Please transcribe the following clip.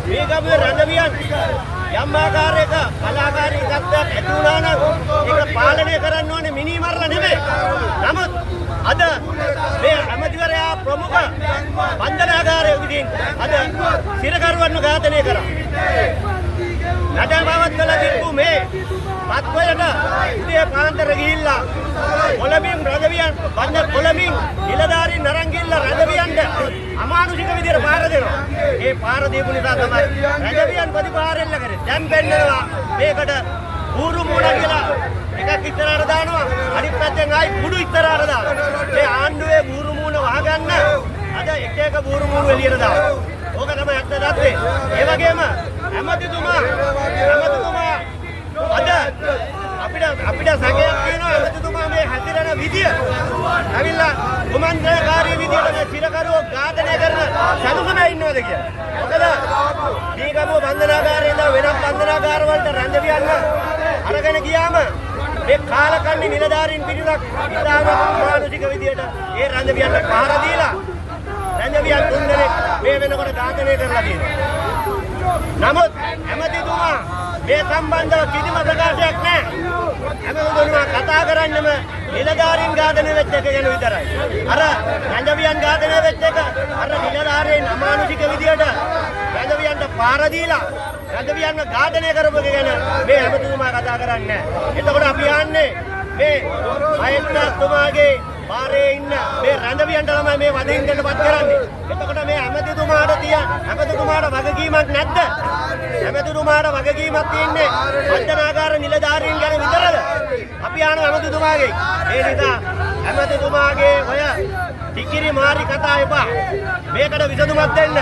මේ ගමේ රැඳවියන් යම් ආකාරයක කලාකාරී තත්ත්වයක් ඇති වුණා නම් ඒක පාලනය කරන්න ඕනේ මිනී මරලා නෙමෙයි. නමුත් අද මේ ඇමතිවරයා ප්‍රමුඛ බන්ධනාගාරයේ විදිහින් අද සිරකරුවන්ව ඝාතනය කරා. නඩ පවත්වලා තිබ්බු මේ තත්ත්වයට උදේ පාන්දර ගිහිල්ලා කොළඹින් රැඳවියන් බන්ධ කොළඹින් නිලධාරීන් අරන් ගිහිල්ලා රැඳවියන්ට අමානුෂික විදියට පාර දෙනවා. ඒ පාර දීපු නිසා තමයි රැඳවියන් ප්‍රතිපහාර එල්ල කරේ. දැන් පෙන්නනවා මේකට ඌරු මූණ කියලා එකක් ඉස්සරහට දානවා. අනිත් පැත්තෙන් ආයි කුඩු ඉස්සරහට දානවා. මේ ආණ්ඩුවේ බූරු මූණ වහගන්න අද එක එක බූරු මූණු එළියට දානවා. ඕක තමයි ඇත්ත තත්ත්වේ. ඒ වගේම ඇමතිතුමා ඇමතිතුමා අද අපිට අපිට සැකයක් තියෙනවා ඇමතිතුමා මේ හැසිරෙන විදිය. ඇවිල්ලා කුමන්ත්‍රණකාරී විදියට මේ සිරකරුවෝ ඝාතනය කරන සැලසුම ඉන්නවද කියලා. මොකද දීගමුව බන්ධනාගාරේ ඉඳන් වෙනත් බන්ධනාගාර වලට රැඳවියන්ව අරගෙන ගියාම මේ කාලකන්ණි නිලධාරීන් පිරිසක් ඉතාම මානුෂික විදියට ඒ රැඳවියන්ට පහර දීලා රැඳවියන් තුන්දෙනෙක් මේ වෙනකොට ඝාතනය කරලා තියෙනවා. නමුත් ඇමතිතුමා මේ සම්බන්ධව කිසිම ප්‍රකාශයක් නැහැ. ඇමතිතුමා කතා කරන්නෙම නිලධාරීන් ඝාතනය වෙච්ච එක ගැන විතරයි. අර රැඳවියන් ඝාතනය වෙච්ච එක අර නිලධාරීන් අමානුෂික විදියට රැඳවියන්ට පාර දීලා රැඳවියන්ව ඝාතනය කරපු එක ගැන මේ ඇමතිතුමා කතා කරන්නේ නැහැ. එතකොට අපි යන්නේ මේ මහේස්ත්‍රාත්තුමාගේ බාරේ ඉන්න මේ රැඳවියන්ට තමයි මේ වදින්න පත් කරන්නේ. එතකොට මේ ඇමතිතුමාට තිය ඇමතිතුමාට වගකීමක් නැද්ද? ඇමතිතුමාට වගකීමක් තියෙන්නේ බන්ධනාගාර නිලධාරීන් ගැන විතරද? අපි අහන ඇමතිතුමාගේ. ඒ නිසා ඇමතිතුමාගේ ඔය ටිකිරි මාරි කතා එපා. මේකට විසඳුමක් දෙන්න.